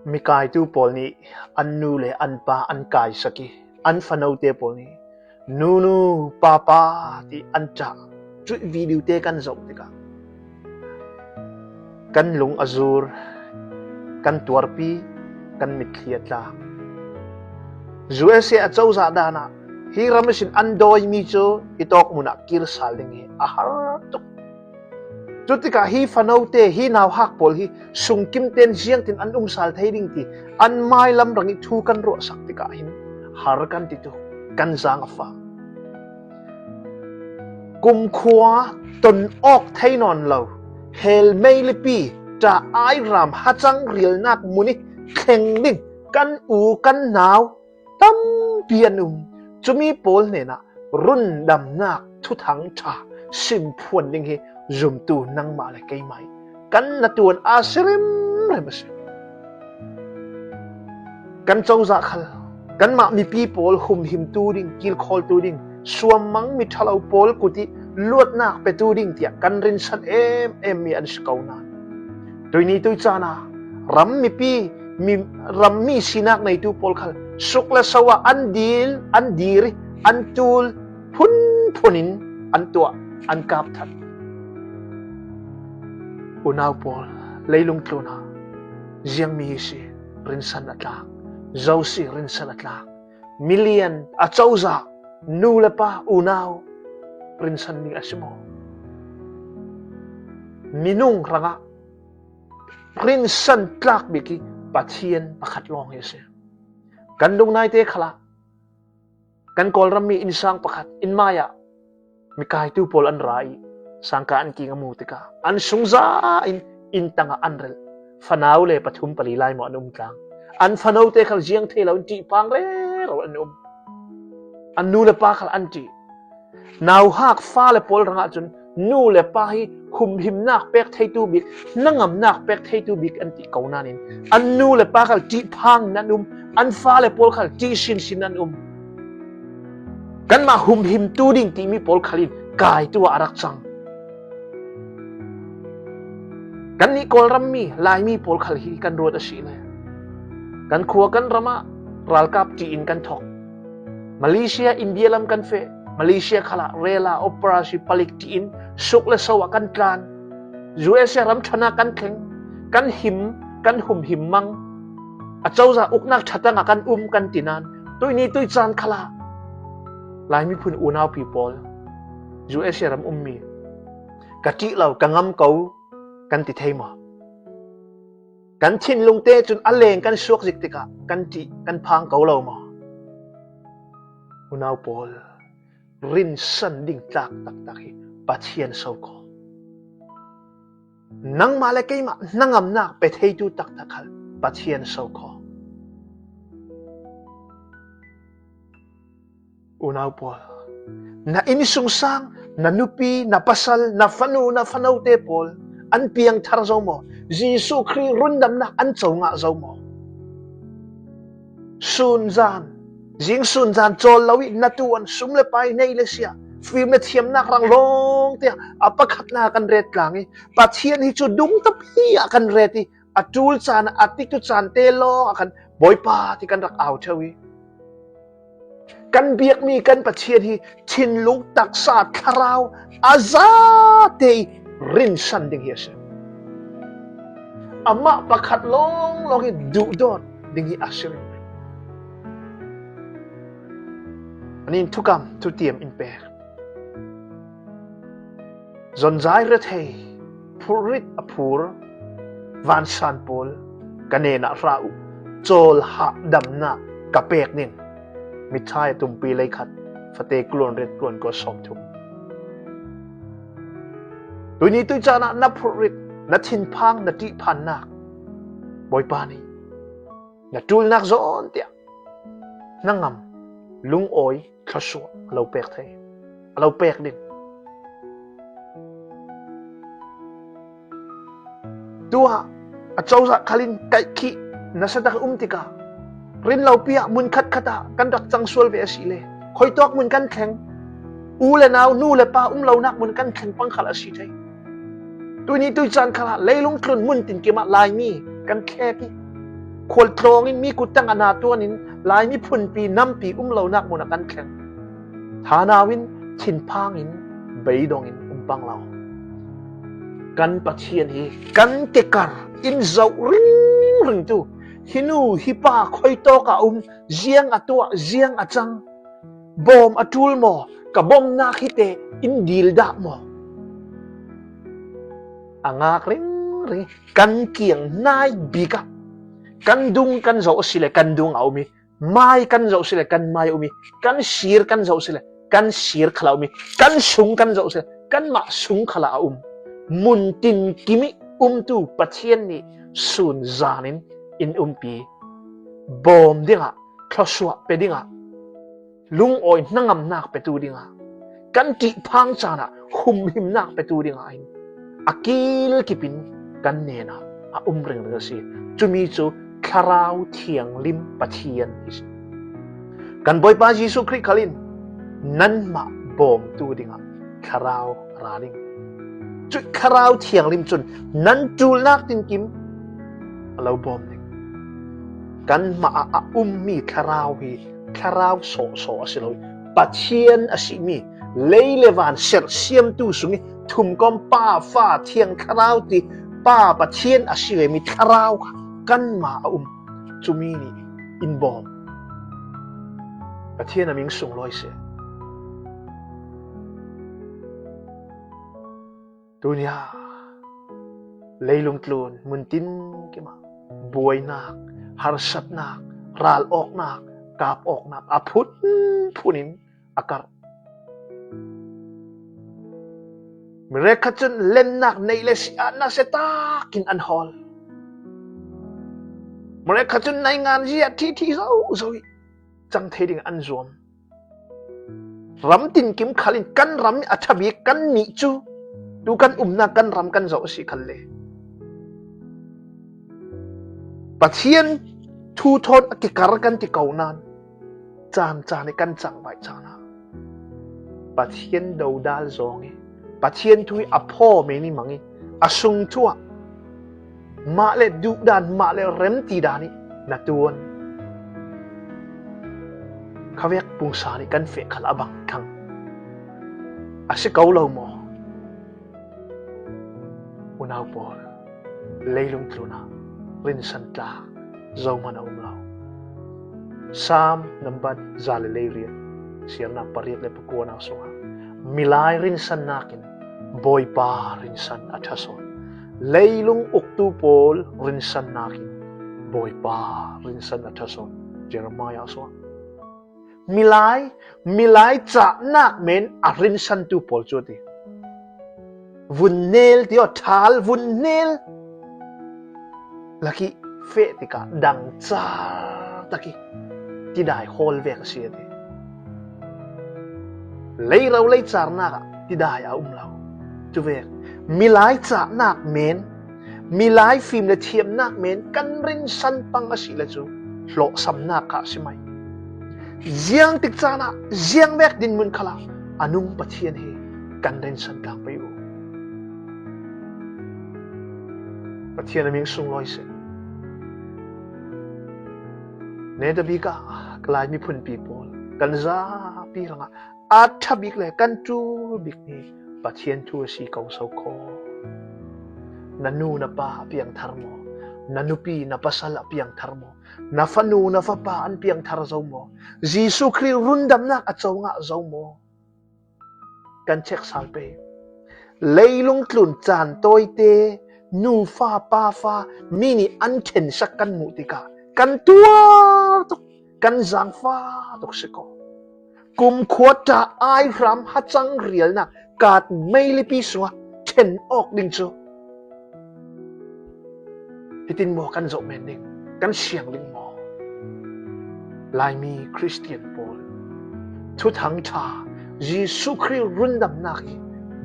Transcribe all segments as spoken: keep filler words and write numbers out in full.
Mikaitu pawl nih an nu le an pa an kaisak i, an fanote pawl nih, "Nunu, papa," ti an ṭah. Cuih video te kan zoh tikah kan lung a zur, kan tuarpi, kan mitthli a tlak. U S A a cozah dan ah hi ram ihsin an dawimi cu i tawk mun ah kir sal ding hi a har tuk. Cutikah hi fanote, hi nauhak pawl hi sungkim tein ziangtin an um sal thei ding ti an mailam rang i thu kan ruahsak tikah hin har kan ti tuk, kan zaang a fak. Kumkhua ton awk thei nawn lo, hell meilipi, ṭah ai ram hacang rialnak mun i thleng ding kan u kan nau tampi an um. Cumi pawl hnenah rundamnak thuthang ṭha simphuan ding hi zumtu nangmah le keimah hi. Kan na tuan a si rimrim a si. Kan cozah khal kanmah mipi pawl humhimtu ding, kilkhawltu ding, suammang miṭhalo pawl kut i luatnak petu ding tiah kan rinsan em em mi an si ko nain, tuini tuicaan ah ram mipi, mi, rammi sinak neitu pawl khal suk le so ah an dil, an dir i an tul phunphun in an tuah, an kap that. Unau pawl, leilung tlun ah ziangmi hi si rinsan a tlak, zo si rinsan a tlak, milian a cozah nu le pa, unau rinsan ding a si maw? Minung hrangah rinsan tlak bik hi Pathian pakhat lawng hi a si. Kan dungnaite khalah kan Kawlrammi innsang pakhat inn mai ah mikaitu pawl an ra i sangka an king a mu tikah an sungza in inn tangah an relh. Fanau le pathum pali lai maw an um tlang. An fanote khal ziang thei lo in ṭihphang rero an um. An nu le pa khal an ṭih. Nauhak fale pawl hrangah cun nu le pa hi humhimnak pek theitu bik, hnangamnak pek theitu bik an ti ko nain an nu le pa khal ṭihphang in an um, an fale pawl khal ṭih sinsin an um. Kanmah humhimtu ding timi pawl khal in kaitu ah a rak cang. Kannih Kawlrammi, Laimi pawl khal hi kan ruat a si le kan khua kan ram ah ralkap ṭih in kan thok. Malaysia, India lam kan feh. Malaysia khalah rela operasi palik ṭih in suk le so ah kan tlan. U S A ram ṭhan ah kan thleng, kan him, kan humhim mang. A cozah uknak ṭhatang ah kan um kan ti nain tuini tuicaan khalah Lai miphun unaupi pawl, U S A ram ummi, ka ṭih lo, ka ngam ko kan ti thei maw? Kan thinlungte cun a leng kan suak zik tikah kan ṭih, kan phang ko lo maw? Unau pawl, rinsan ding tlak taktak hi Pathian so ko. Nangmah le keimah hnangamnak pe theitu taktak khal Pathian so ko. Unau pawl, na innsungsang, na nupi, na pasal, na fanu, na fanote pawl an piangthar zo maw? Jesuh Khrih rundamnak an co ngah zo maw? Sunzan, zing sunzan cawl lo i na tuan sum le pai nei le sia, fim le thiamnak rang lawng tiang a pakhatnak kan ret tlang i Pathian hi cu dung tapi ah kan ret i a ṭul caan, a tikcu caan te lawng ah kan Bawipa ti kan rak au ṭheu i kan biakmi kan Pathian hi thinlung taksa thlarau a zate i rinsan ding hi a si. Amah pakhat lawnglawng hi duhdawt ding hi a si. An in thukam thutiam in pek. Zonzai rethei, phurrit a phur vansan pawl ka hnenah ra uh, cawl hahdamnak ka pek ning. Mithai a tumpi leikhat, fate kulon riat kulon kua sawmthum. Tuini tuicaan ah na phurrit, na thinphang, na ṭihphannak Bawipa nih na ṭulnak zawn tiah hnangam, lungawi, thluasuah a lo pek thei, a lo pek ding. Tuah a cozah khalin kaihkhih nasatak a um tikah rinlopi ah mun khatkhat ah kan rak cang sual ve a si le khuitawk mun kan thleng, u le nau, nu le pa um lonak mun kan thleng pang khal a si thei. Tuini tuicaan khalah leilung tlun mun tinkim ah Laimi kan thlek i Khualtlawng in mi kuttang a na tuan in Laimi phunpi nampi um lonak mun ah kan thleng. Thanau in, thinphang in, beidong in um pang lo. Kan Pathian hi kan kekar in zoh ringringtu, hi nu hi pa khuitawk ah um, ziang a tuah, ziang a cang, bawm a ṭul maw, ka bawmnak hi teh in dil dah maw? A ngak ringring, kan kiang nai bik ah, kan dung kan zoh a si le kan dung a um hi, mai kan zoh si le kan mai a um hi, kan sir kan zoh si le kan sir khal ah um hi, kan sung kan zoh si le kanmah sung khal ah a um. Mun tinkim ih umtu Pathian nih sun zan in in umpi, bawm dingah, thluasuah pe dingah, lungawi hnangamnak petu dingah, kan ṭihphang caan ah humhimnak petu dingah hin a kilkip in kan hnenah a um ringring a si. Cumi cu Thlarau Thianghlim Pathian hi si. Kan Bawipa Jesuh Khrih khal in nanmah bawmtu dingah Thlarau a ra ding. Cuih Thlarau Thianghlim cun nan ṭulnak tinkim a lo bawm ding. Kanmah ah a ummi Thlarau hi Thlarau sawhsawh a si lo ih, Pathian a simi, lei le van serhsiamtu sungih thumkawm Pa, Fa, Thiang Thlarau ti Pa Pathian a si vemi Thlarau kha kanmah a um. Cumi nih in bawm. Pathian a ming sunglawi seh. Tunia leilung tlun mun tinkim ah buainak, harsatnak, ralawknak, kapawknak a phunphun in a karh. Mirekhat cun lennak neih le si ah nasia takin an hawl. Mirekhat cun naingan zia ṭhiṭhi zozo ih cang thei ding an zuam. Ram tinkim khal in kan ram ih a ṭha bik kannih cu tu kan umnak kan ram kan zoh a si khalle. Pathian thu thawn a kikar kan ti ko nain caan caan ih kan cangvaih caan ah Pathian dodal zawng ih Pathian thu ih a phaw men ih mang ih a sung thu ah mah le duhdan, mah le remti dan ih na tuan. Khavek pungsan ih kan feh khal a bang thlang a si ko lo maw? Unau pawl, leilung tlun ah rinsan tlak zohman a um lo. Saam nambat za le leiriat, siarnak pariat le pakua nau sungah milai rinsannak in Bawipa rinsan a ṭha sawn. Leilung uktu pawl rinsannak in Bawipa rinsan a ṭha sawn. Jeremiah sungah milai, milai cahnak men a rinsantu pawl cu a ti. Vunnel ti aw, ṭhal vunnel lakih feh tikah dangcar takih tidai hawl vek a si a ti. Leiro leicarnak ah tidai a um lo. Cuvek milai cahnak men, milai fim le thiamnak men kan rinsan pang a si le cu hlawhsamnak kha a si mai. Ziangtik caan ah, ziangvek dinhmun khal ah a nung Pathian hi kan rinsan tlak pei uh. Pathian a ming sunglawi seh. Netabik ah ka Lai miphunpi pawl kan zapi hrangah a ṭha bik le kan ṭul bik hi Pathian thu a si ko so kho. Na nu na pa a piangthar maw? Na nupi na pasal a piangthar maw? Na fanu na fapa an piangthar zo maw? Jesuh Khrih rundamnak a co ngah zo maw? Kan check sal pei. Leilung tlun caan tawite nufa pafa mi nih an ṭhensak kan hmuh tikah kan tuar tuk, kan zaangfah tuk si ko. Kumkhua ṭah aihram hacang rialnak kat meilipi sungah ṭhen awk ding cu hitin maw kan zoh men ding, kan siang ding maw? Laimi Khristian pawl, thuthang ṭha Jesuh Khrih rundamnak hi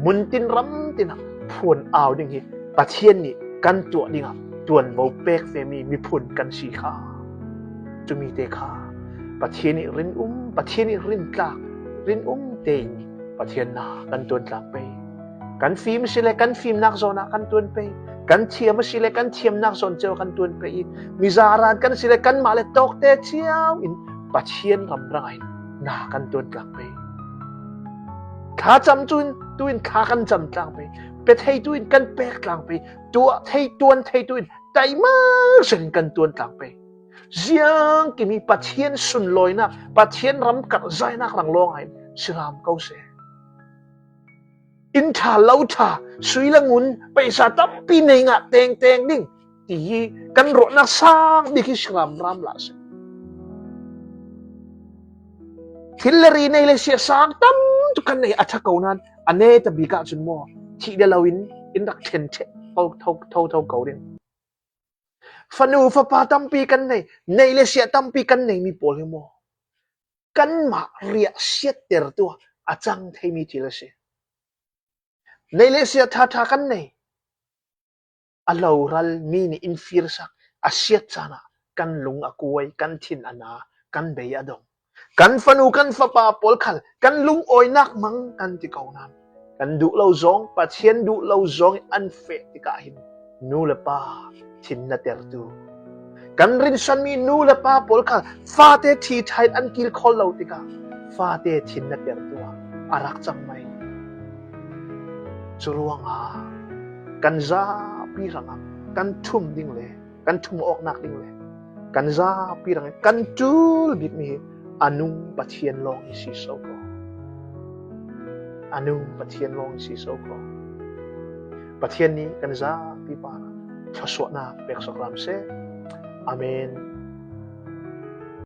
muntin ramtin ah phuan au ding hi Pathian nih kan tuah dingah tuanvo pek vemi miphun kan si kha. Cumite kha Pathian ih rin um, Pathian ih rin tlak, rin um tein Pathian na kan tuan tlak pei. Kan fim si le kan fimnak zawn ah kan tuan pei. Kan thiam a si le kan thiamnak zawn cio kan tuan pei i, mizaran kan si le kanmah le tawkte cio in Pathian ram rangah hin na kan tuan tlang pei. Thlacam tu in, tu in thla kan cam tlang pei. Pe thei tu in kan pek tlang pei. Tuah thei, tuan thei tu in taimang sen in kan tuan tlang pei. Ziang kimi Pathian sunlawinak, Pathian ram karhzainak rang lawngah hin siram ko seh. Inn ṭha, lo ṭha, sui le ngun, paisa tampi nei ngah tengteng ding ti hi kan ruahnak sang bik hi siramram lah seh. Thil le ri, nei le siah sang tam tuk kan nei a ṭha ko nain a neta bik ahcun maw, thih le lo in in rak ṭhen ṭheh tho, tho, tho, tho ko ding. Fanu fapa tampi kan nei, nei le siah tampi kan neimi pawl hi maw, kanmah riah siattertu a cang theimi thil a si. Nei le siah ṭhaṭha kan nei, a lo ral mi nih in firsak a siat caan ah kan lung a kuai, kan thin a na, kan bei a dong. Kan fanu kan fapa pawl khal kan lungawinak mang kan ti ko nain, kan duh lo zong, Pathian duh lo zong in an feh tikah hin nu le pa thin na tertu, kan rinsanmi nu le pa pawl khal fate ṭhi ṭha in an kilkhawl lo tikah fate thin na tertu ah a rak cang mai. Cu ruangah kan zapi hrangah kan ṭhum ding le kan ṭhum awknak ding le kan zapi hrangah kan ṭul bikmi hi a nung Pathian lawng hi si so ko. A nung Pathian lawng hi si so ko. Pathian nih kan zapi parah thluasuahnak pek sawk hram seh. Amen.